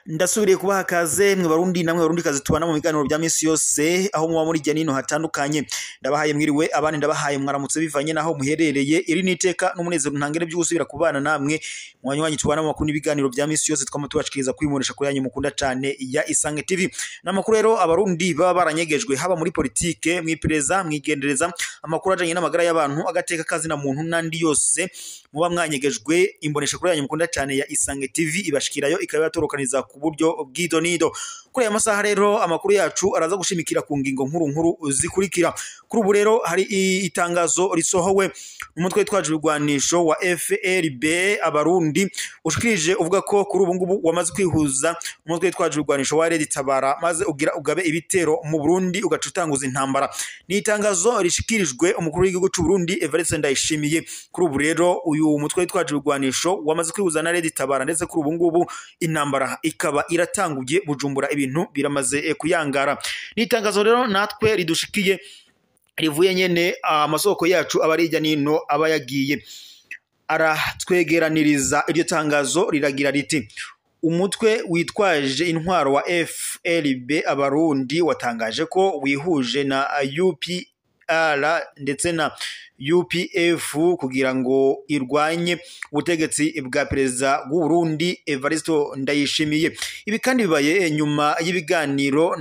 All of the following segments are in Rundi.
Ndasubiriye kubaha kaze mwe Barundi namwe Barundi kazi tubana mu biganiro bya misi yose aho muba muri jya nino hatandukanye. Ndabahaye mwiriwe abandi, ndabahaye mwaramutse bivanye naho muherereye. Iri niteka n'umunezero ntangere byo gusubira kubana namwe mwanywanyi tubana mu makuru n'ibiganiro bya misi yose twama tubashikiriza kwimurisha kuri yanyu mukunda cyane ya Isange TV. N'amakuru rero abarundi baba baranyegejwe haba muri politike, mwipereza, mwigendereza, amakuru ajanye n'amagara y'abantu, agateka kazi na muntu n'andi yose muba mwanyegejwe. Imbonesha kuri yanyu mukunda cyane ya Isange TV ibashikirayo ikabatorokaniza ku buryo bw'idonido. Kuri aya masaha rero amakuru yacu araza gushimikira ku ngingo nkuru nkuru zikurikira. Kuri ubu rero hari itangazo risohowe n'umutwe witwaje ibigwanisho wa FRB Abarundi ushikirije uvuga ko kuri ubu ngubu wamaze kwihuza umutwe witwaje ibigwanisho wa Red Tabara maze ugira ugabe ibitero mu Burundi ugaca utanguza intambara. Ni itangazo rishikirijwe umukuru w'igihugu cy'u Burundi Evariste Ndayishimiye. Kuri ubu rero uyu mutwe witwaje ibigwanisho wamaze kwihuza na Red Tabara ndetse kuri ubu ngubu intambara ikaba iratanguye Bujumbura, ibintu biramaze kuyangara. Ni itangazo rero natwe ridushikiye rivuye nyene amasoko yacu abarijya nino aba yagiye aratwegeraniriza. Iryo tangazo riragira riti: umutwe witwaje intwaro wa FLB Abarundi watangaje ko wihuje na UPR ndetse na UPF kugira ngo irwanye ubutegetsi bwa perezida w'u Burundi Evariste Ndayishimiye. Ibi kandi bibaye nyuma y'ibiganiro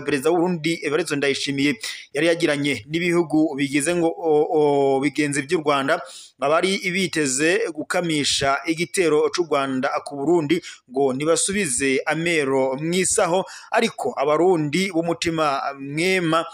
perezida w'u Burundi Evariste Ndayishimiye yari yagiranye n'ibihugu bigize ngo bigenzi by'u Rwanda abari biteze gukamisha igitero c'u Rwanda ku Burundi ngo nibasubize amero mwisaho, ariko abarundi b'umutima mwema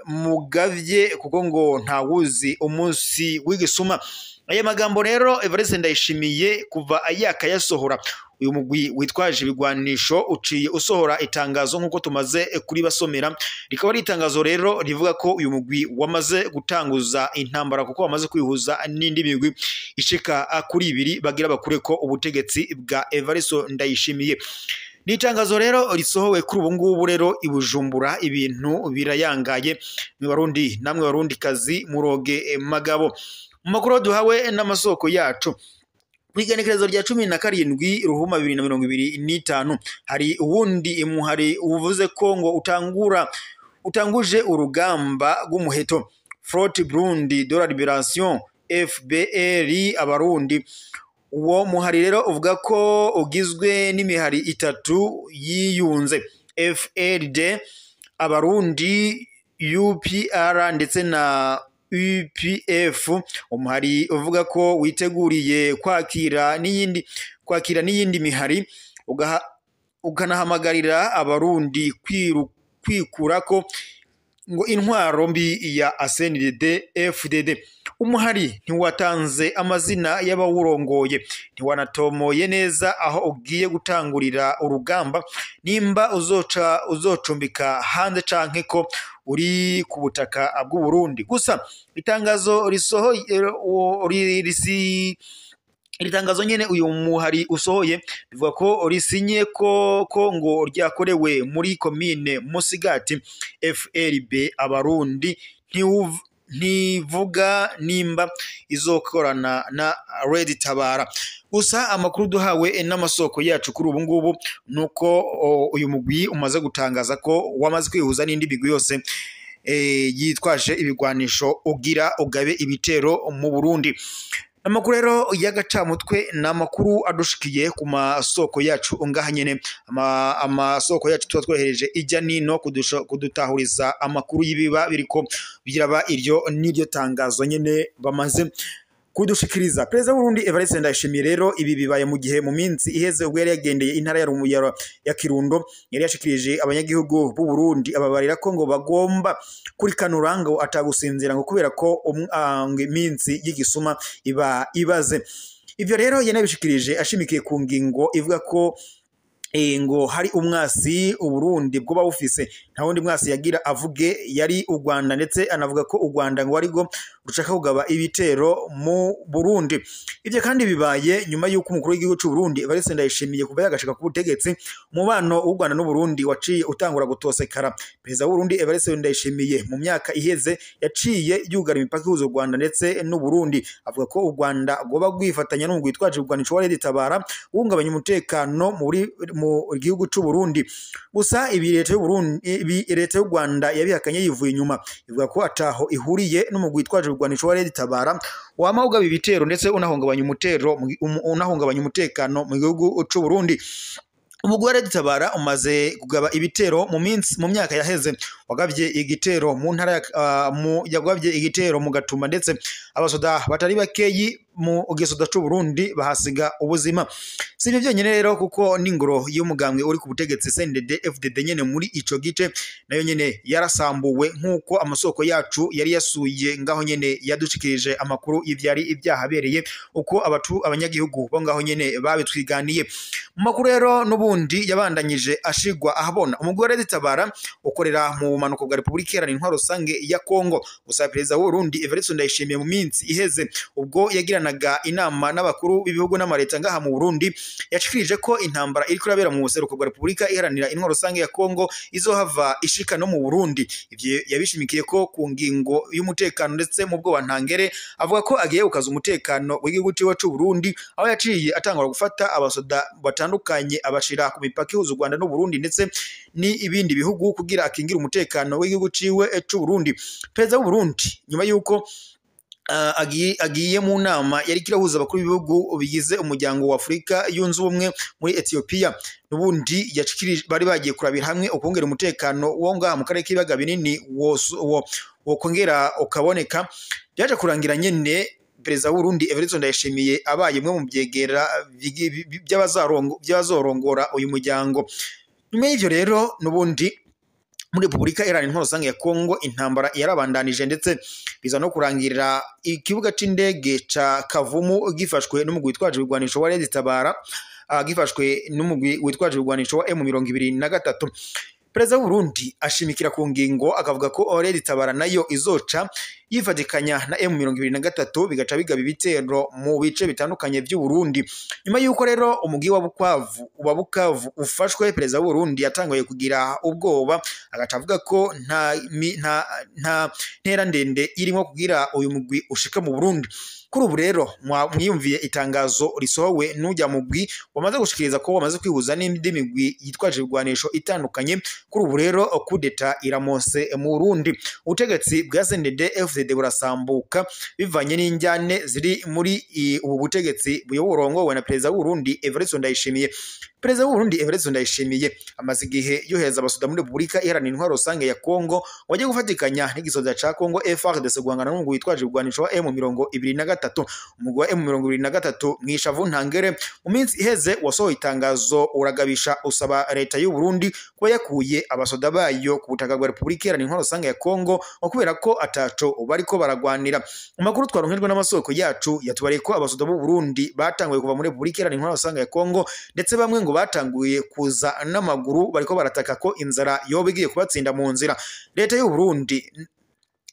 mugavye kuko ngo ntawuzi umunsi w'igisuma. Aya magambo rero Evariste Ndayishimiye kuva yakayasohora, uyu mugwi witwaje ibigwanisho uciye usohora itangazo nkuko tumaze kuribasomera. Rikaba ari itangazo rero rivuga ko uyu mugwi wamaze gutanguza intambara kuko wamaze kwihuza n'indi migwi ishika kuri ibiri bagira bakure ko ubutegetsi bwa Evariste Ndayishimiye. Ni itangazo rero risohowe kuri ubu ngubu rero i Bujumbura ibintu birayangaye. Mwe Barundi namwe Barundi kazi muroge magabo. Mu makuru duhawe n'amasoko yacu kwigenekerezo rya 17 Ruhuma 2025 hari uwundi muhari uvuze ko ngo utanguje urugamba rw'umuheto Front Burundi de la Liberation FBR Abarundi. Uwo muhari rero uvuga ko ugizwe n'imihari itatu yiyunze: FLD Abarundi, UPR ndetse na UPF. Umuhari uvuga ko witeguriye kwakira n'iyindi mihari, ukanahamagarira abarundi kwikurako ngo intwaro mbi ya CNDD FDD. Umuhari ntiwatanze amazina y'abawurongoye, ntiwanatomoye neza aho ugiye gutangurira urugamba, nimba uzocumbika hanze canke ko uri ku butaka bw'u Burundi. Gusa itangazo risohoye iri tangazo nyene uyu muhari usohoye bivuga ko risinye ko ngo ryakorewe muri komine Musigati. FLB Abarundi ntivuga nimba izokorana na Red Tabara. Gusa amakuru duhawe n'amasoko yacu kuri ubu ngubu nuko uyu mugwi umaze gutangaza ko wamaze kwihuza n'indi migwi yose yitwaje ibigwanisho ugira ugabe ibitero mu Burundi. Amakuru rero y'agacamutwe ni amakuru adushikiye ku masoko yacu ngaha nyene, amasoko yacu tuba twohereje ijya nino kudutahuriza amakuru y'ibiba biriko biraba. Iryo n'iryo tangazo nyene bamaze kudushikiriza. Perezida w'u Burundi Evariste Ndayishimiye rero ibi bibaye mu gihe mu minsi iheze ubwo yari yagendeye intara ya Kirundo yari yashikirije abanyagihugu b'u Burundi ababarira ko ngo bagomba kurikanura ngo atagusinzira ngo kubera ko iminsi y'igisuma iba ibaze. Ivyo rero yanabishikirije ashimikiye ku ngingo ivuga ko ngo hari umwasi Uburundi bwoba bufise. Nta wundi mwasi yagira avuge yari u Rwanda, ndetse anavuga ko u Rwanda ngo ariko rushaka kugaba ibitero mu Burundi. Ivyo kandi bibaye nyuma y'uko umukuru w'igihugu c'u Burundi Evariste Ndayishimiye kuva yagashika ku butegetsi, umubano w'u Rwanda n'u Burundi waciye utangura gutosekara. Perezida w'u Burundi Evariste Ndayishimiye mu myaka iheze yaciye yugara imipaka ihuza u Rwanda ndetse n'u Burundi, avuga ko u Rwanda rwoba rwifatanya n'umugwi witwaje ibigwanisho wa Red Tabara uhungabanya umutekano mu gihugu c'u Burundi. Gusa ibi leta y'u Burundi, ibi leta y'u Rwanda yabihakanye yivuye inyuma, ivuga ko ataho ihuriye n'umugwi witwaje ibigwanisho wa Red Tabara wama ugaba ibitero ndetse unahungabanya unahungabanya umutekano mu gihugu c'u Burundi. Umugwi wa Red Tabara umaze kugaba ibitero mu minsi mu myaka yaheze, wagavye igitero mu ntara yagavye igitero mu Gatumba, ndetse abasoda batari bakeyi mu gisoda c'u Burundi bahasiga ubuzima. Si ivyo vyenyene rero, kuko n'ingoro y'umugambwe uri ku butegetsi CNDD FDD nyene muri ico gice nayo nyene yarasambuwe, nk'uko amasoko yacu yari yasuye ngaho nyene yadushikirije amakuru y'ivyari ibyahabereye, uko abanyagihugu bo ngaho nyene babitwiganiye. Mu makuru rero n'ubundi yabandanyije ashigwa ahabona, umugwi wa Red Tabara ukorera mu bumanuko bwa Repubulika Iharanira Intwaro Rusange ya Kongo. Gusa perezida w'u Burundi Evariste Ndayishimiye mu minsi iheze ubwo yagiranaga inama n'abakuru b'ibihugu n'amareta ngaha mu Burundi, yashikirije ko intambara iriko irabera mu buseruko bwa Repubulika Iharanira Intwaro Rusange ya Kongo izohava ishika no mu Burundi. Ivyo yabishimikiye ko ku ngingo y'umutekano ndetse mu bwoba ntangere, avuga ko agiye gukaza umutekano w'igihugu ciwe c'u Burundi, aho yaciye atangura gufata abasoda batandukanye abashira ku mipaka ihuza u Rwanda n'u Burundi ndetse ni ibindi bihugu kugira akingire umutekano w'igihugu ciwe c'u Burundi. Perezida w'u Burundi nyuma yuko agiye mu nama yari kirahuza abakuru b'ibihugu bigize umuryango wa Afurika yunze ubumwe muri Ethiopia, n'ubundi bari bagiye kurabira hamwe ukongera umutekano wo ngaha mu karere k'ibiyaga binini wokongera ukaboneka. Byaje kurangira nyene perezida w'u Burundi Evariste Ndayishimiye abaye umwe mu byegera by'abazorongora uyu muryango. Nyuma y'ivyo rero n'ubundi muri Repubulika Iharanira Intwaro Rusange ya Kongo intambara yarabandanije, ndetse biza no kurangirira ikibuga c'indege ca Kavumu gifashwe n'umugwi witwaje ibigwanisho wa Red Tabara, gifashwe n'umugwi witwaje ibigwanisho wa M23. Perezida w'u Burundi ashimikira ku ngingo akavuga ko Red Tabara nayo izoca yifatikanya na M23 bigaca bigaba ibitero mu bice bitandukanye by'u Burundi. Nyuma yuko rero umugi wa Bukavu ufashwe, perezida w'u Burundi yatanguye kugira ubwoba, agaca avuga ko nta ntera ndende irimo kugira uyu mugwi ushika mu Burundi. Kuri ubu rero mwiyumviye itangazo risohowe n'ujya mugwi wamaze gushikiriza ko wamaze kwihuza n'indi migwi yitwaje ibigwanisho itandukanye. Kuri ubu rero kudeta iramose mu Burundi, ubutegetsi bwa CNDD FDD burasambuka bivanye n'injyane ziri muri ubu butegetsi buyoborongowe na perezida w'u Burundi Evariste Ndayishimiye. Perezida w'u Burundi Evariste Ndayishimiye amaze igihe yohereza abasoda muri Repubulika Iharanira Intwaro Rusange ya Kongo wagiye gufatikanya n'igisoda ca Kongo FARDC guhangana n'umugwi witwaje ibigwanisho wa M23. Umugwi wa M23 mwishavu ntangere mu minsi iheze wasohoye itangazo uragabisha usaba leta y'u Burundi kuba yakuye abasoda bayo ku butaka bwa Repubulika Iharanira Intwaro Rusange ya Kongo, kubera ko ataco bariko baragwanira. Amakuru twaronkejwe n'amasoko yacu yatubariye ko abasoda b'u Burundi batanguye kuva muri Repubulika Iharanira Intwaro Rusange ya Kongo, ndetse bamwe ngo batanguye kuza n'amaguru bariko barataka ko inzara yoba igiye kubatsinda mu nzira. Leta y'u Burundi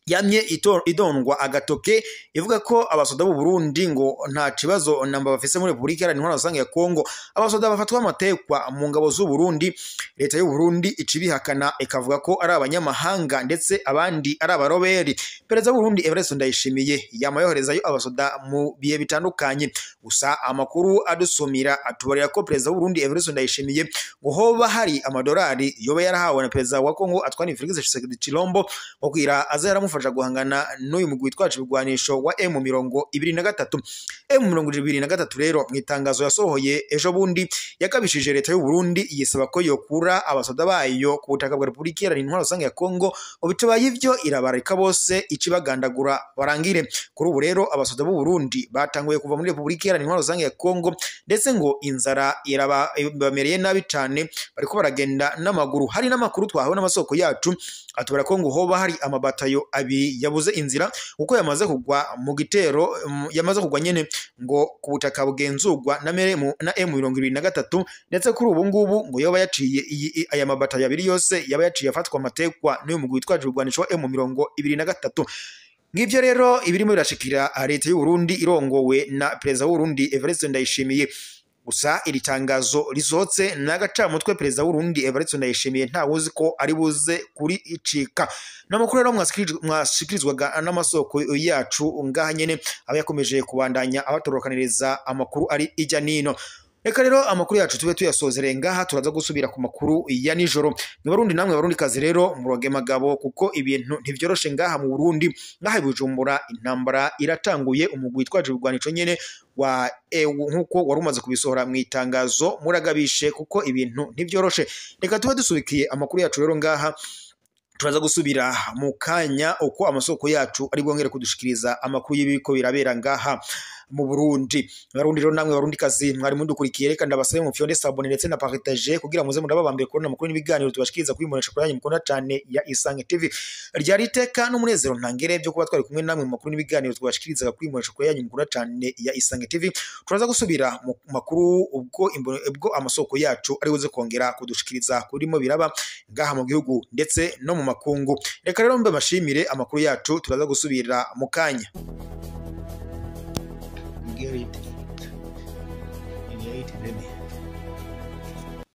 yamye idondwa agatoke ivuga ko abasoda b'u Burundi ngo nta kibazo namba bafise muri Repubulika Iharanira Intwaro Rusange ya Kongo. Abasoda bafatwa amatekwa mu ngabo z'u Burundi, leta y'u Burundi icibihakana ikavuga ko ari abanyamahanga ndetse abandi ari abaroberi. Perezida w'u Burundi Evariste Ndayishimiye yama yoherezayo abasoda mu bihe bitandukanye. Gusa amakuru adusumira atubarira ko perezida w'u Burundi Evariste Ndayishimiye ngo hoba hari amadolari yoba yarahawe na perezida wa Kongo Antoine Felix Tshisekedi Tshilombo ngo kugira aze yaramufasha guhangana n'uyu mugwi witwaje ibigwanisho wa M23. M23 rero mu itangazo yasohoye ejo bundi yakabishije leta y'u Burundi yisaba ko yokura abasoda bayo ku butaka bwa Repubulika Iharanira Intwaro Rusange ya Kongo, ngo bitabaye ivyo irabareka bose icibagandagura barangire. Kuri ubu rero abasoda b'u Burundi batanguye kuva muri Repubulika Iharanira Intwaro Rusange ya Kongo, ndetse ngo inzara irabamereye nabi cane, bariko baragenda n'amaguru. Hari n'amakuru twahawe n'amasoko yacu atubara ko ngo hoba hari amabatayo yabuze inzira kuko yamaze kugwa mu gitero, yamaze kugwa nyene ngo ku butaka bugenzurwa na M23, ndetse kuri ubu ngubu ngo yoba yaciye aya mabatayo abiri yose yaba yaciye afatwa amatekwa n'uyu mugwi witwaje ibigwanisho wa M23. Ngivyo rero ibirimo birashikira leta y'u Burundi irongowe na perezida w'u Burundi Evariste Ndayishimiye. Gusa iri tangazo risohotse n'agacamutwe perezida w'u Burundi Evariste Ndayishimiye ntawuzi ko ari buze kuri icika. N'amakuru rero mwashikirizwaga n'amasoko yacu ngaha nyene aba yakomeje kubandanya abatorokaniriza amakuru ari ijya nino. Reka rero amakuru yacu tube tuyasozereye ngaha, turaza gusubira ku makuru ya nijoro. Ni Barundi namwe Barundi kazi rero muroge magabo kuko ibintu ntivyoroshe ngaha mu Burundi. Ngaha Bujumbura intambara iratanguye, umugwi witwaje ibigwanisho nyene wa nkuko wari umaze kubisohora mu itangazo, muragabishe kuko ibintu ntivyoroshe. Reka tube dusubikiye amakuru yacu rero ngaha, turaza gusubira mu kanya uko amasoko yacu ari bwongere kudushikiriza amakuru y'ibiko birabera ngaha mu Burundi. Barundi rero namwe Barundi kazi mwari mudukurikiye, reka ndabasabe mu fyonde s'abonner ndetse na partager kugira muze murababambire kubona amakuru n'ibiganiro tubashikiriza kuri imbonesha kuri yanyu mukunda cyane ya Isange TV. Ryari iteka n'umunezero ntangere byo kuba twari kumwe namwe mu makuru n'ibiganiro tubashikiriza kuri imbonesha kuri yanyu mukunda cyane ya Isange TV. Turaza gusubira mu makuru ubwo amasoko yacu ari buze kongera kudushikiriza kurimo biraba ngaha mu gihugu ndetse no mu makungu. Reka rero mbe bashimire amakuru yacu, turaza gusubira mu kanya. Get it. Get it ready.